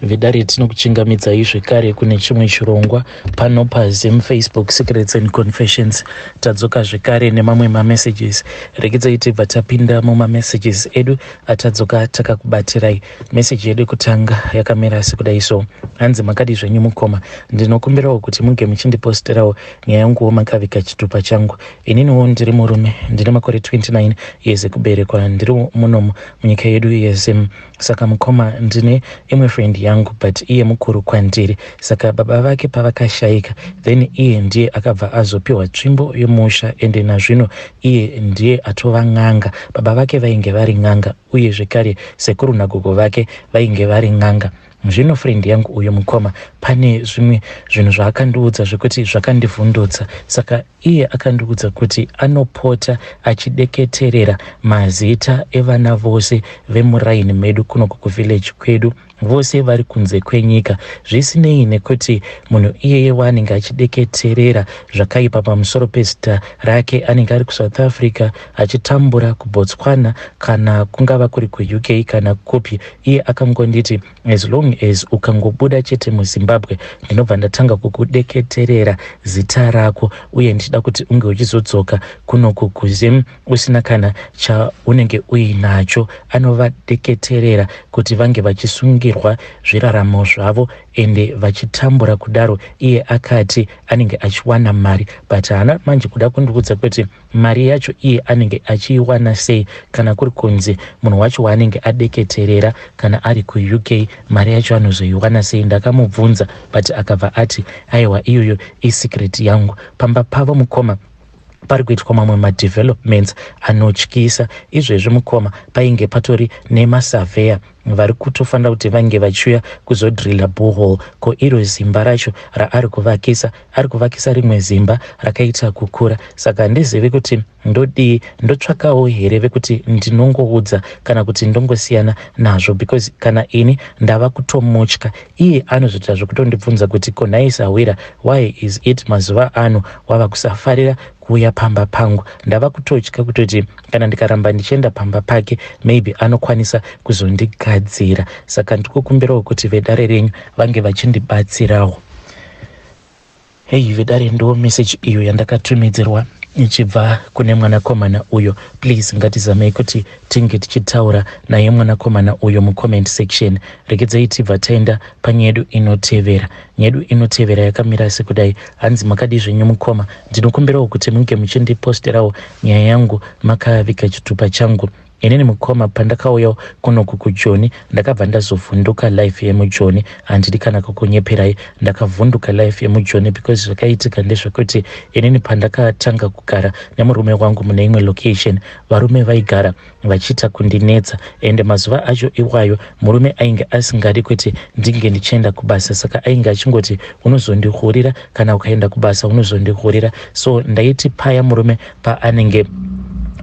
Vedare, tinokuchingamidzai zvekare kune chimwe chirongwa pano paZim Facebook Secrets and Confessions. Tadzoka zvekare nemamwe mamessages. Regedzai tibva tapinda mumamessages edu atadzoka takakubatirai. Meseji yedu yekutanga yakamira sekudai so. Hanzi, makadi zvenyu mukoma? Ndinokumbirawo kuti munge muchindiposterawo nyaya yanguwo makaviga chitupa changu. Ininiwo ndiri murume, ndine makore 29 years ekuberekwa, ndiri munomu munyika yedu yeZim. Saka mukoma, ndine imwe friend yangu, but iye mukuru kwandiri. Saka baba vake pavakashayika, then iye ndiye akabva azopiwa tsvimbo yemusha, ende nazvino iye ndiye atova n'anga. Baba vake vainge vari n'anga, uye zvekare sekuru nagogo vake vainge vari n'anga. Zvino friend yangu uyu mukoma, pane zvimwe zvinhu zvaakandiudza zvekuti zvakandivhundutsa. Saka iye akandiudza kuti anopota achideketerera mazita evana vose vemuraini medu kunoku kuvillage kwedu, vose vari kunze kwenyika, zvisinei nekuti munhu iyeye waanenge achideketerera zvakaipa pamusoro pezita rake anenge ari kuSouth Africa achitambura, kuBotswana, kana kungava kuri kuUK kana kupi. Iye akangonditi, as long as ukangobuda chete muZimbabwe, ndinobva ndatanga kukudeketerera zita rako, uye ndichida kuti unge uchizodzoka kunoku kuZim usina kana chaunenge uinacho. Anovadeketerera kuti vange vachisungirwa zviraramo zvavo ende vachitambura kudaro. Iye akati anenge achiwana mari, but haana manje kuda kundiudza kuti mari yacho iye anenge achiiwana sei. Kana kuri kunzi munhu wacho waanenge adeketerera kana ari kuUK, mari yacho anozoiwana sei? Ndakamubvunza, but akabva ati, aiwa, iyoyo isecret yangu. Pamba pavo mukoma pari kuitwa mamwe madevelopments anotyisa izvezvi. Mukoma, painge patori nemasurveyor vari kutofanira kuti vange vachiuya kuzodrilla borehole. Ko iro zimba racho raari kuvakisa, ari kuvakisa rimwe zimba rakaita kukura. Saka handizivi kuti ndodii, ndotsvakawo here vekuti ndinongoudza kana kuti ndongosiyana nazvo, because kana ini ndava kutomutya. Iye anozoita zvekutondibvunza kuti, ko nhai sahwira, why is it mazuva ano wava kusafarira kuuya pamba pangu? Ndava kutotya kutoti kana ndikaramba ndichienda pamba pake, maybe anokwanisa kuzondigadzira. Saka ndikukumbirawo kuti vedare renyu vange vachindibatsirawo. Hei vedare, ndo meseji iyo yandakatumidzirwa ichibva kune mwanakomana uyo. Please, ngatizamei kuti tinge tichitaura naye mwanakomana uyo mucomment section. Regedzai tibva taenda panyedu inotevera. Nyedu inotevera yakamira sekudai. Hanzi, makadi zvenyu mukoma? Ndinokumbirawo kuti munge muchindiposterawo nyaya yangu makaviga chitupa changu. Inini mukoma, pandakauyawo kunoku kuJoni, ndakabva ndazovhunduka life yemuJoni. Handidi kana kukunyeperai, ndakavhunduka life yemuJoni, because zvakaitika ndezvekuti inini pandakatanga kugara nemurume wangu mune imwe location, varume vaigara vachiita kundinetsa. Ende mazuva acho iwayo murume ainge asingadi kuti ndinge ndichienda kubasa, saka ainge achingoti, unozondihurira kana ukaenda kubasa, unozondihurira. So ndaiti paya murume paanenge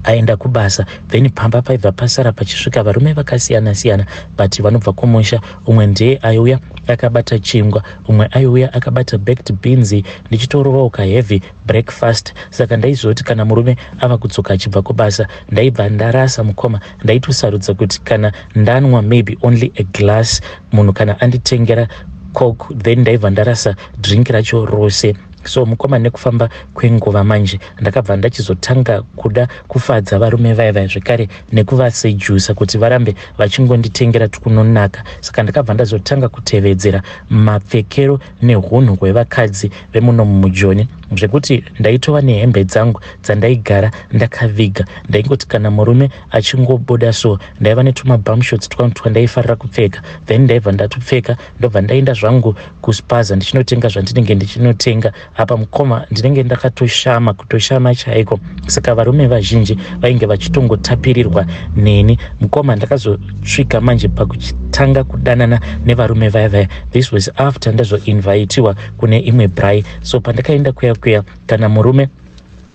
aenda kubasa, then pamba paibva pasara pachisvika varume vakasiyana siyana, but vanobva kumusha. Umwe ndiye aiuya akabata chingwa, umwe aiuya akabata baked beans, ndichitorovawo kaheavy breakfast. Saka ndaizoti kana murume ava kudzoka achibva kubasa, ndaibva ndarasa mukoma. Ndaitosarudza kuti kana ndanwa maybe only a glass, munhu kana anditengera Coke, then ndaibva ndarasa drink racho rose. So mukoma, nekufamba kwenguva manje ndakabva ndachizotanga kuda kufadza varume vaya vaya zvekare nekuvasejusa kuti varambe vachingonditengera tukunonaka. Saka ndakabva ndazotanga kutevedzera mapfekero neunhu hwevakadzi vemuno mujoni, zvekuti ndaitova nehembe dzangu dzandaigara ndakaviga. Ndaingoti kana murume achingobuda so, ndaiva netumabumshots twangu twandaifarira kupfeka, then ndaibva ndatupfeka, ndobva ndaenda zvangu kuspaza ndichinotenga zvandinenge ndichinotenga. Apa mukoma, ndinenge ndakatoshama, kutoshama chaiko. Saka varume vazhinji vainge vachitongotapirirwa neni. Mukoma, ndakazosvika manje pakutanga kudanana nevarume vaya vaya. This was after ndazoinvitiwa kune imwe braai. So pandakaenda kuya kuya, kana murume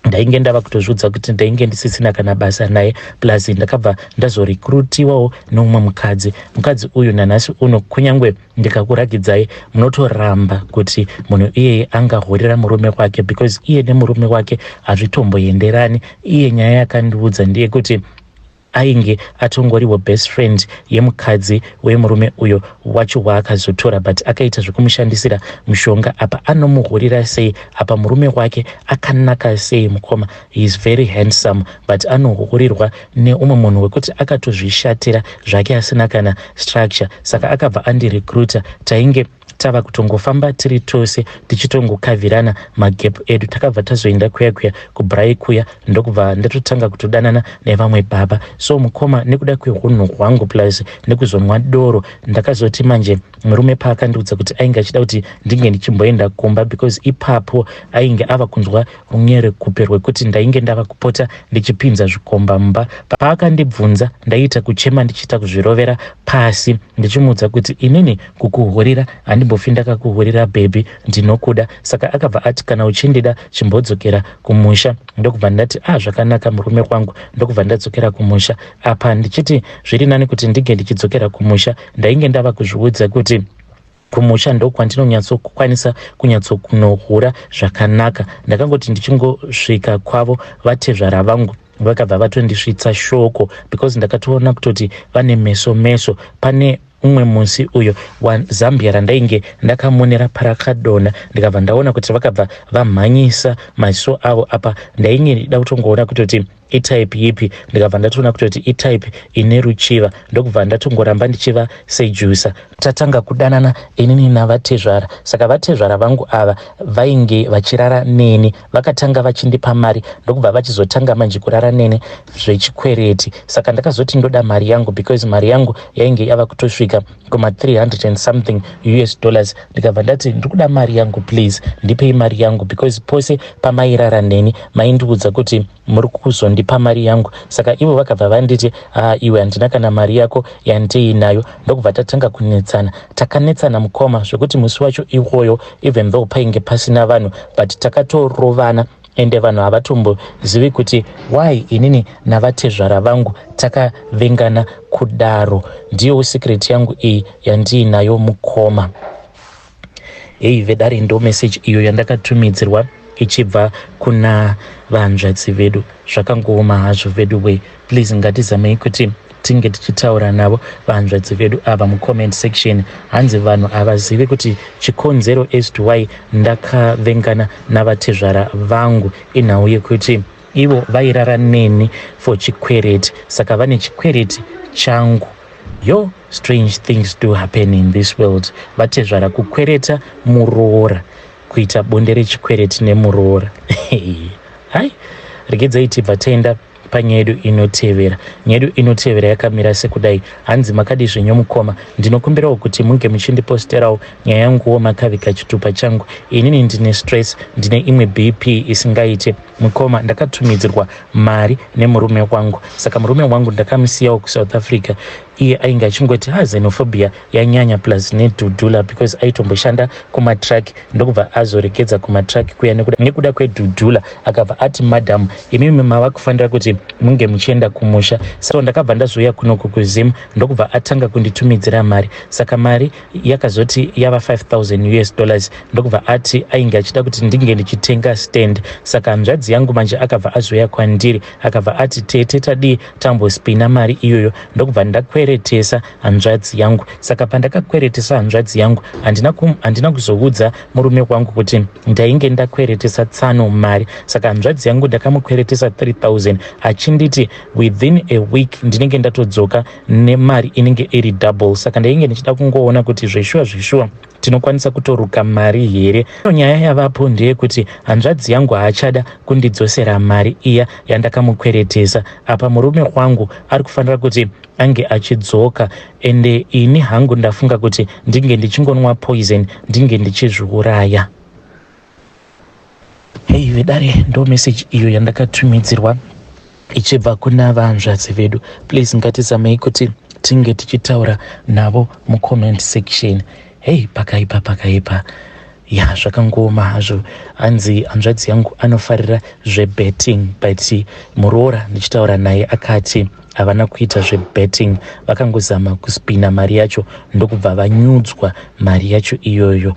ndainge ndava kutozviudza kuti ndainge ndisisina kana basa naye. Plus ndakabva ndazorecruitiwawo neumwe mukadzi. Mukadzi uyu nanhasi uno, kunyange ndikakurakidzai, munotoramba kuti munhu iyeye angahurira murume wake, because iye nemurume wake hazvitomboenderani. Iye nyaya yakandiudza ndeyekuti Ainge atongoriwo best friend yemukadzi wemurume uyo wacho waakazotora, but akaita zvekumushandisira mushonga. Apa anomuhurira sei? Apa murume wake akanaka sei, mukoma? He is very handsome, but anohurirwa neumwe munhu wekuti akatozvishatira zvake, asina kana structure. Saka akabva andirecruita. Tainge tava kutongofamba tiri tose, tichitongokavhirana magap edu. Takabva tazoenda kuya kuya kubraai kuya, ndokubva ndatotanga kutodanana nevamwe baba. So mukoma, nekuda kweunhu hwangu plus nekuzonwa doro, ndakazoti manje murume paakandiudza kuti ainge achida kuti ndinge ndichimboenda kumba, because ipapo ainge ava kunzwa runyerekupe rwekuti ndainge ndava kupota ndichipinza zvikomba mumba. Paakandibvunza, ndaiita kuchema, ndichiita kuzvirovera pasi, ndichimuudza kuti inini kukuhurira handimbofi ndakakuhurira, baby, ndinokuda. Saka akabva ati, "Kana uchindida, chimbodzokera kumusha." Ndokubva ndati, "A ah, zvakanaka, murume wangu." Ndokubva ndadzokera kumusha. Apa ndichiti zviri nani kuti ndinge ndichidzokera kumusha. Ndainge ndava kuzviudza kuti kumusha ndokwandinonyatsokwanisa kunyatsokunohura zvakanaka. Ndakangoti ndichingosvika kwavo, vatezvara vangu vakabva vatondisvitsa shoko, because ndakatoona kutoti vane meso meso. Pane umwe musi uyo wazambia randainge ndakamonera parakadonha, ndikabva ndaona kuti vakabva vamhanyisa maziso avo. Apa ndainge ndida kutongoona kutoti itype ipi. Ndikabva ndatoona kutoti itype ine ruchiva, ndokubva ndatongoramba ndichiva sejusa. Tatanga kudanana inini navatezvara. Saka vatezvara vangu ava vainge vachirara neni. Vakatanga vachindipa mari, ndokubva vachizotanga manje kurara neni zvechikwereti. Saka ndakazoti ndoda mari yangu, because mari yangu yainge yava kutosvika kuma 300 and something US dollars. Ndikabva ndati ndiri kuda mari yangu, please ndipei mari yangu, because pose pamairara neni maindiudza kuti muri kuzondipa mari yangu. Saka ivo vakabva vanditi, "A, iwe, handina kana mari yako yandiinayo." Ndokubva tatanga kunetsana. Takanetsana, mukoma, zvekuti musi wacho iwoyo, even though painge pasina vanhu, but takatorovana. Ende vanhu havatombozivi kuti why inini navatezvara vangu takavengana kudaro. Ndiyo secret yangu iyi yandiinayo, mukoma. Hei vedare, ndo message iyo yandakatumidzirwa ichibva kuna vanzvadzi vedu. Zvakangooma hazvo vedu way. Please, ngatizamei kuti tinge tichitaura navo vanzvadzi vedu ava mucomment section. Hanzi vanhu havazivi kuti chikonzero as to why ndakavengana navatezvara vangu inhau yekuti ivo vairara neni for chikwereti, saka vane chikwereti changu. Yo, strange things do happen in this world. Vatezvara kukwereta muroora, kuita bonde rechikwereti nemuroora. Hai, regedzai tibva taenda panyaya yedu inotevera. Nyaya yedu inotevera yakamira sekudai. Hanzi, "Makadi zvenyu, mukoma? Ndinokumbirawo kuti munge muchindiposterawo nyaya yanguwo makavika chitupa changu. Inini ndine stress, ndine imwe BP isingaite. Mukoma, ndakatumidzirwa mari nemurume wangu. Saka murume wangu ndakamusiyawo kuSouth Africa. Iye ainge achingoti ha, xenophobia yanyanya plus nedhudhula, because aitomboshanda kumatruck, ndokubva azoregedza kumatruck kuya nekuda kwedhudhula. Akabva ati, 'Madam, imimi mava kufanira kuti munge muchienda kumusha.' So ndakabva ndazouya kunoku kuZim, ndokubva atanga kunditumidzira mari. Saka mari yakazoti yava 5000 US dollars, ndokubva ati ainge achida kuti ndinge ndichitenga stand. Saka hanzvadzi yangu manje akabva azouya kwandiri, akabva ati, 'Tete, tadii tambospina mari iyoyo?' Ndokubva ndakweretesa hanzvadzi yangu. Saka pandakakweretesa hanzvadzi yangu, handina kuzoudza murume wangu kuti ndainge ndakweretesa tsano mari. Saka hanzvadzi yangu ndakamukweretesa 3000, achinditi within a week ndinenge ndatodzoka nemari inenge iri double. Saka ndainge ndichida kungoona kuti zveshuwa zveshuwa tinokwanisa kutoruka mari here. Nyaya yavapo ndeyekuti hanzvadzi yangu haachada kundidzosera mari iya yandakamukweretesa. Apa murume wangu ari kufanira kuti ange achidzoka, ende ini hangu ndafunga kuti ndinge ndichingonwa poison, ndinge ndichizviuraya." Hei vedare, ndo message iyo yandakatumidzirwa ichibva kuna vanzvadzi vedu. Please, ngatizamei kuti tinge tichitaura navo mucomment section. Hei, pakaipa, pakaipa. Ya, zvakangooma hazvo. Hanzi hanzvadzi yangu anofarira zvebetting, but muroora ndichitaura naye akati havana kuita zvebetting, vakangozama kuspina mari yacho, ndokubva vanyudzwa mari yacho iyoyo.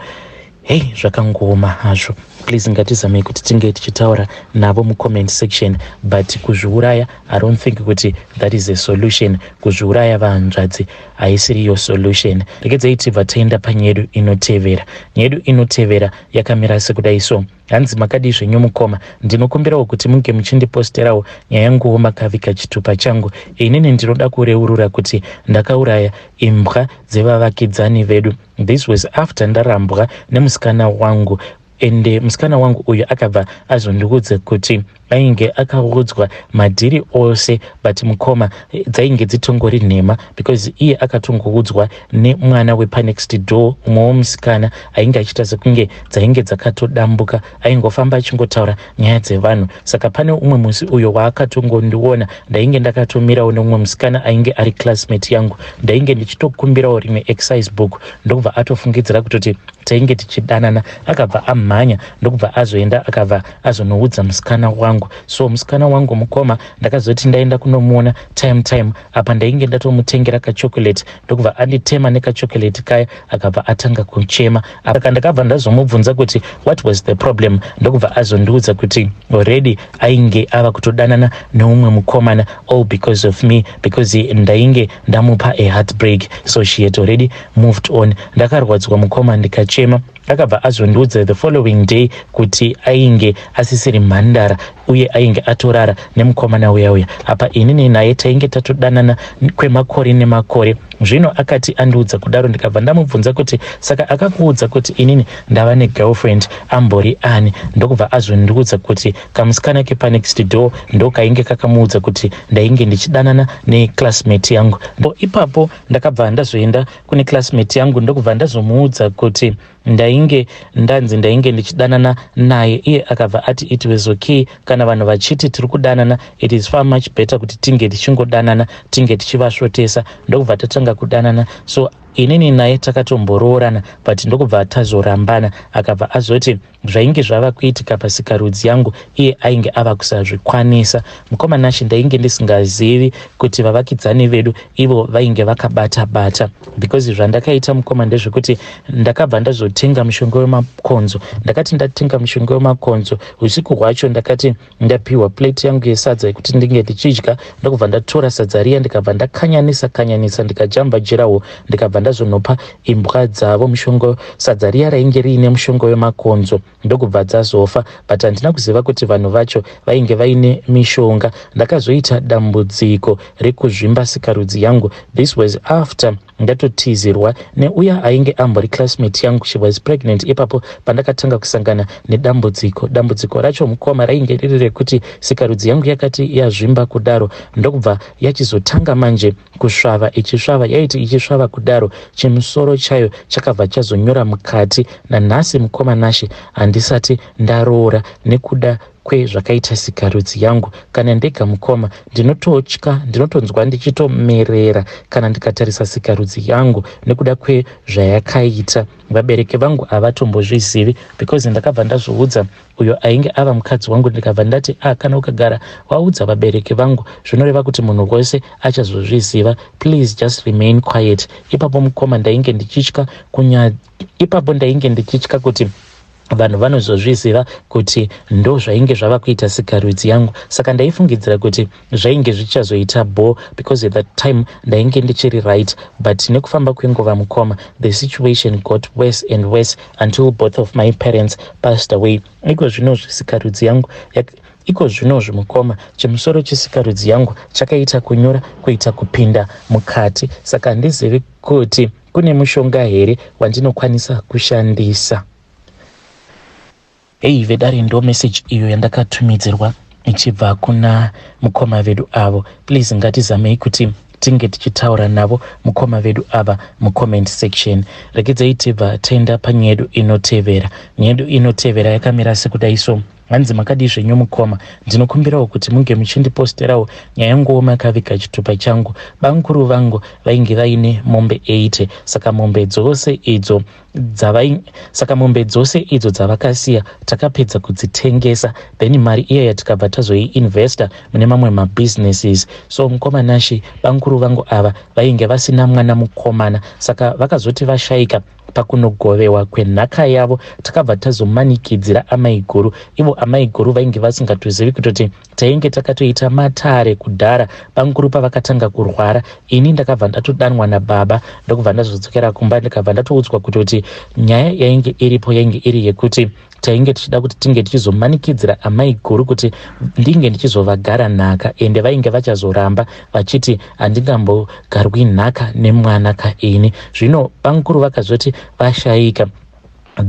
Hei, zvakangooma hazvo. Please ngatizamei kuti tinge tichitaura navo mucomment section, but kuzviuraya, I don't think kuti that is a solution. Kuzviuraya, vahanzvadzi, haisiriyo solution. Regedzei tibva taenda panyedu inotevera. Nyedu inotevera yakamira sekudai so. Hanzi, "Makadii zvenyu mukoma? Ndinokumbirawo kuti munge muchindiposterawo nyaya yanguwo makaviga chitupa changu. Inini ndinoda kureurura kuti ndakauraya imbwa dzevavakidzani vedu. This was after ndarambwa nemusikana wangu, ende musikana wangu uyu akabva azondiudza kuti ainge akaudzwa madhiri ose, but mukoma, dzainge dzitongori nhema, because iye akatongoudzwa nemwana wepanext door, umwewo musikana ainge achiita sekunge dzainge dzakatodambuka, aingofamba achingotaura nyaya dzevanhu. Saka pane umwe musi uyo waakatongondiona, ndainge ndakatomirawo neumwe musikana ainge ari classmate yangu, ndainge ndichitokumbirawo rimwe exercise book, ndokubva atofungidzira kutoti tainge tichidanana. Akabva amhanya, ndokubva azoenda, akabva azonoudza musikana wangu. So musikana wangu, mukoma, ndakazoti ndaenda kunomuona time time apa, ndainge ndatomutengera kachocolate, ndokubva anditema nekachocolate kaya, akabva atanga kuchema. Aka ndakabva ndazomubvunza kuti what was the problem, ndokubva azondiudza kuti already ainge ava kutodanana neumwe mukomana, all because of me, because ndainge ndamupa a heartbreak, so she had already moved on. Ndakarwadzwa mukoma, ndikachema. Akabva azondiudza the following day kuti ainge asisiri mhandara uye ainge atorara nemukomana uya uya. Apa inini naye tainge tatodanana kwemakore nemakore. Zvino akati andiudza kudaro, ndikabva ndamubvunza kuti saka akakuudza kuti inini ndava negirlfriend ambori ani? Ndokubva azondiudza kuti kamusikana kepanext door ndokainge kakamuudza kuti ndainge ndichidanana neclassmate yangu. Ipapo ndakabva ndazoenda kune classmate yangu, ndokubva ndazomuudza kuti ndainge ndanzi ndainge ndichidanana naye. Iye akabva ati it was okay, kana vanhu vachiti tiri kudanana, it is far much better kuti tinge tichingodanana, tinge tichivasvotesa. Ndokubva tatanga kudanana. So inini naye takatomboroorana, but ndokubva tazorambana. Akabva azoti zvainge zvava kuitika pasikarudzi yangu iye ainge ava kusazvikwanisa. Mukoma Nashe, ndainge ndisingazivi kuti vavakidzani vedu ivo vainge vakabata bata, because zvandakaita mukoma ndezvekuti ndakabva ndazotenga mushonga wemakonzo. Ndakati ndatenga mushonga wemakonzo, usiku hwacho ndakati ndapiwa plate yangu yesadza yekuti ndinge ndichidya, ndokubva ndatora sadza riya, ndikabva ndakanyanisa kanyanisa, ndikajamba jirawo, ndikabva ndazonopa imbwa dzavo mushonga, sadza riya rainge riine mushonga wemakonzo, ndokubva dzazofa. But handina kuziva kuti vanhu vacho vainge vaine mishonga. Ndakazoita dambudziko rekuzvimba sikarudzi yangu. This was after ndatotizirwa neuya ainge ambori classmate yangu. She was pregnant ipapo pandakatanga kusangana nedambudziko. Dambudziko racho mukoma rainge riri rekuti sikarudzi yangu yakati yazvimba kudaro, ndokubva yachizotanga manje kusvava. Ichisvava, yaiti ichisvava kudaro, chimusoro chayo chakabva chazonyora mukati. Nanhasi mukoma Nashe handisati ndaroora nekuda kwezvakaita sikarudzi yangu. Kana ndega mukoma ndinototya, ndinotonzwa ndichitomerera kana ndikatarisa sikarudzi yangu nekuda kwezvayakaita. Vabereki vangu havatombozvizivi, because ndakabva ndazvoudza uyo ainge ava mukadzi wangu, ndikabva ndati, "Ah, kana ukagara waudza vabereki vangu, zvinoreva kuti munhu wose achazozviziva. Please just remain quiet." Ipapo mukoma ndainge ndichitya kunya ipapo ndainge ndichitya kuti vanhu vanozozviziva kuti ndo zvainge zvava kuita sikarudzi yangu. Saka ndaifungidzira kuti zvainge zvichazoita bo, because at that time ndainge ndichiri right. But nekufamba kwenguva mukoma, the situation got worse and worse until both of my parents passed away. Iko zvinozvi sikarudzi yangu, iko zvinozvi mukoma, chimusoro chesikarudzi yangu chakaita kunyora, kuita kupinda mukati. Saka handizivi kuti kune mushonga here wandinokwanisa kushandisa." Hei vedare, ndo message iyo yandakatumidzirwa ichibva kuna mukoma vedu avo. Please ngatizamei kuti tinge tichitaura navo mukoma vedu ava mucomment section. Regedzai tibva taenda panyedu inotevera. Nyedu inotevera yakamira sekudai so. Hanzi, "Makadii zvenyu mukoma? Ndinokumbirawo kuti munge muchindiposterawo nyaya yanguwo makaviga chitupa changu. Bamukuru vangu vainge vaine mombe 80. Saka mombe dzose idzo dzavai saka mombe dzose idzo dzavakasiya takapedza kudzitengesa then mari iyaya tikabva tazoiinvesta mune mamwe mabusinesses. So mukoma Nashy, bamukuru vangu ava vainge vasina mwana mukomana, saka vakazoti vashaika pakunogovewa kwenhaka yavo takabva tazomanikidzira amaiguru. Ivo amaiguru vainge vasingatozivi kutoti tainge takatoita matare kudhara. Bamukuru pavakatanga kurwara, ini ndakabva ndatodanwa nababa, ndokubva ndazodzokera kumba, ndikabva ndatoudzwa kutoti nyaya yainge iripo yainge iri yekuti tainge tichida kuti tinge tichizomanikidzira amaiguru kuti ndinge ndichizovagara nhaka, ende vainge vachazoramba vachiti handingambogarwi nhaka nemwana kaini. Zvino bamukuru vakazoti vashaika,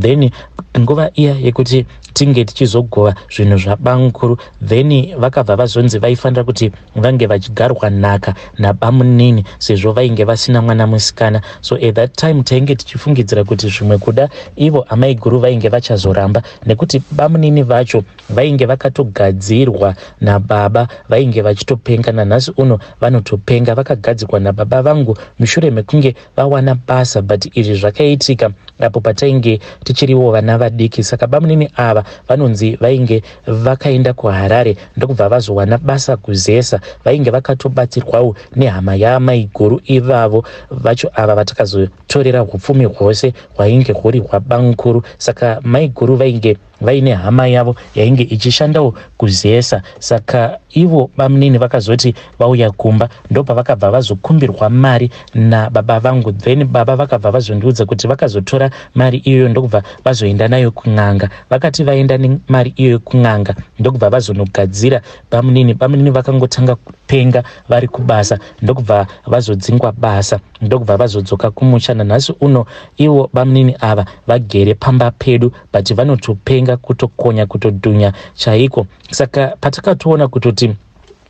then nguva iya yekuti tinge tichizogova zvinhu zvabamukuru, then vakabva vazonzi vaifanira kuti vange vachigarwa nhaka nabamunini sezvo vainge vasina mwana musikana. So at that time tainge tichifungidzira kuti zvimwe kuda ivo amaiguru vainge vachazoramba, nekuti bamunini vacho vainge vakatogadzirwa nababa, vainge vachitopenga. Nanhasi uno vanotopenga. Vakagadzirwa nababa vangu mushure mekunge vawana basa, but izvi zvakaitika apo patainge tichiriwo vana vadiki. Saka bamunini ava vanonzi vainge vakaenda kuHarare, ndokubva vazowana basa kuZESA. Vainge vakatobatsirwawo nehama yaamaiguru ivavo vacho ava vatakazotorera upfumi hwose hwainge huri hwabamukuru. Saka maiguru vainge vaine hama yavo yainge ichishandawo kuZESA. Saka ivo bamunini vakazoti vauya kumba, ndopavakabva vazokumbirwa mari nababa vangu. Then baba vakabva vazondiudza kuti vakazotora mari iyoyo, ndokubva vazoenda nayo kun'anga. Vakati vaenda nemari iyoyo kun'anga, ndokubva vazonogadzira bamunini. Bamunini vakangotanga kupenga vari kubasa, ndokubva vazodzingwa basa, ndokubva vazodzoka kumusha. Nanhasi uno ivo bamunini ava vagere pamba pedu, but vanotopenga, kutokonya, kutodhunya chaiko. Saka patakatoona kutoti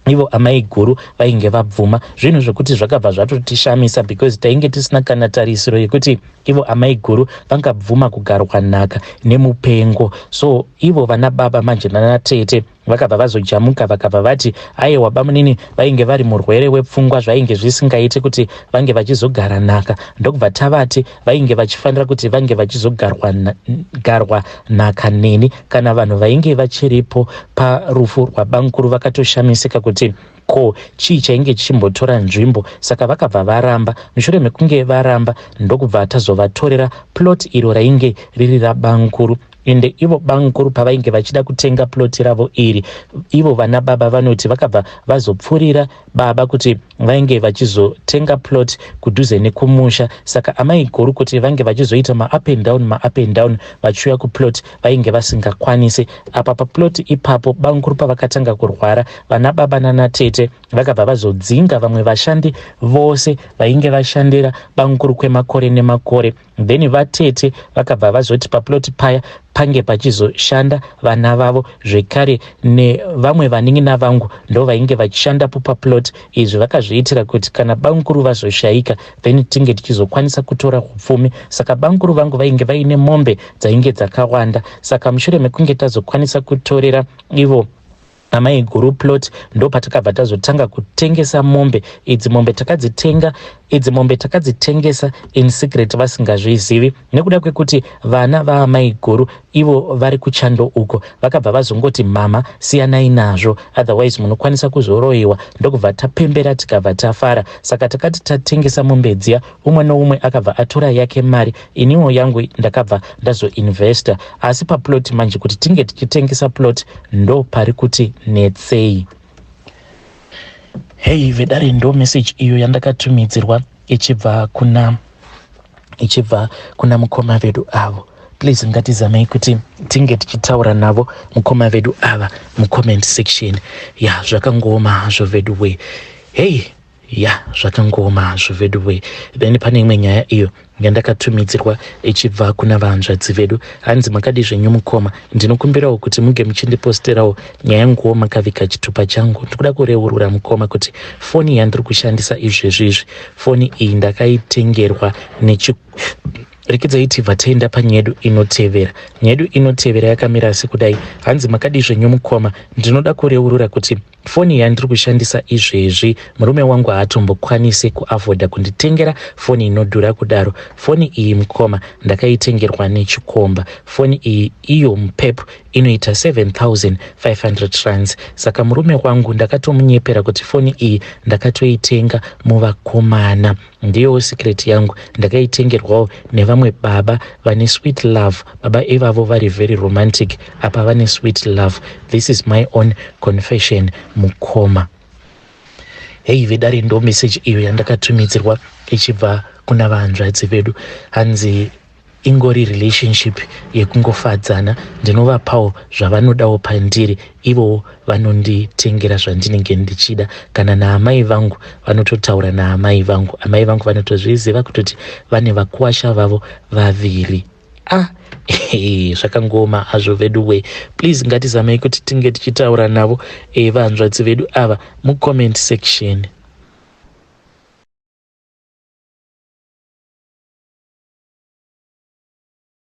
ivo amai guru vainge vabvuma zvinhu zvokuti zvakabva zvatotishamisa, because tainge tisina kana tarisiro yekuti ivo amai guru vangabvuma kugarwa nhaka nemupengo. So ivo vana baba manje nanatete vakabva vazojamuka, vakabva vati aiwa, bamunini vainge vari murwere wepfungwa, zvainge zvisingaiti kuti vange vachizogara nhaka. Ndokubva tavati vainge vachifanira kuti vange vachizogarwa nhaka neni. Kana vanhu vainge vachiripo parufu rwabamukuru vakatoshamisika kuti ko chii chainge chichimbotora nzvimbo. Saka vakabva varamba. Mushure mekunge varamba, ndokubva tazovatorera plot iro rainge riri rabamukuru. Ende ivo bamukuru pavainge vachida kutenga plot ravo iri, ivo vana baba vanoti vakabva vazopfurira baba kuti vainge vachizotenga plot kudhuze nekumusha. Saka amai guru kuti vange vachizoita maup and down, maup and down vachiuya kuplot, vainge vasingakwanisi. Apa paplot ipapo, bamukuru pavakatanga kurwara, vana baba nanatete vakabva vazodzinga vamwe vashandi vose vainge vashandira bamukuru kwemakore nemakore. Then vatete vakabva vazoti paplot paya pange pachizoshanda vana vavo zvekare nevamwe vanin'ina vangu, ndo vainge vachishandapo paplot. Izvi vakazviitira kuti kana bamukuru vazoshayika, then tinge tichizokwanisa kutora upfumi. Saka bamukuru vangu vainge vaine mombe dzainge dzakawanda. Saka mushure mekunge tazokwanisa kutorera ivo amai guru plot, ndo patakabva tazotanga kutengesa mombe idzi. Mombe takadzitenga idzi, mombe takadzitengesa in secret vasingazvizivi, nekuda kwekuti vana vaamai guru ivo vari kuchando uko vakabva vazongoti, "Mama, siyanai nazvo, otherwise munokwanisa kuzoroyiwa." Ndokubva tapembera, tikabva tafara. Saka takati tatengesa mombe dziya, umwe noumwe akabva atora yake mari. Iniwo yangu ndakabva ndazoinvesta. Asi paplot manje, kuti tinge tichitengesa plot, ndo pari kuti netsei. Hei vedare, ndo message iyo yandakatumidzirwa ichibva kuna mukoma vedu avo. Please, ngatizamei kuti tinge tichitaura navo mukoma vedu ava mucomment section. Ya, zvakangooma hazvo vedu we. Hei, ya, zvakangooma hazvo vedu we. Then pane imwe nyaya iyo yandakatumidzirwa ichibva kuna vanzvadzi vedu. Hanzi, "Makadi zvenyu mukoma? Ndinokumbirawo kuti muge muchindiposterawo nyaya yanguwo makavika chitupa changu. Ndikuda kureurura mukoma kuti foni yandiri kushandisa izvezvi izvi, foni iyi ndakaitengerwa nechi Rekidzai tibva taenda panyedu inotevera. Nyedu inotevera yakamira sekudai. Hanzi makadii zvenyu mukoma, ndinoda kureurura kuti foni yandiri kushandisa izvezvi murume wangu haatombokwanise kuafodha kunditengera foni inodhura kudaro. Foni iyi mukoma ndakaitengerwa nechikomba. Foni iyi iyo mupep inoita 7500 rands. Saka murume wangu ndakatomunyepera kuti foni iyi ndakatoitenga muvakomana. Ndiyowo secret yangu, ndakaitengerwawo nevamwe baba vane sweet love. Baba ivavo vari very romantic, apa vane sweet love. This is my own confession mukoma. Hei vedare, ndo message iyo yandakatumidzirwa ichibva kuna vahanzvadzi vedu. Hanzi ingori relationship yekungofadzana, ndinovapawo zvavanodawo pandiri, ivowo vanonditengera zvandinenge ndichida. Kana naamai vangu vanototaura naamai vangu, amai vangu vanotozviziva kutoti vane vakuwasha vavo vaviri. Ah, zvakangoma hazvo vedu we. Please ngatizamei kuti tinge tichitaura navo, vahanzvadzi vedu ava, mucomment section.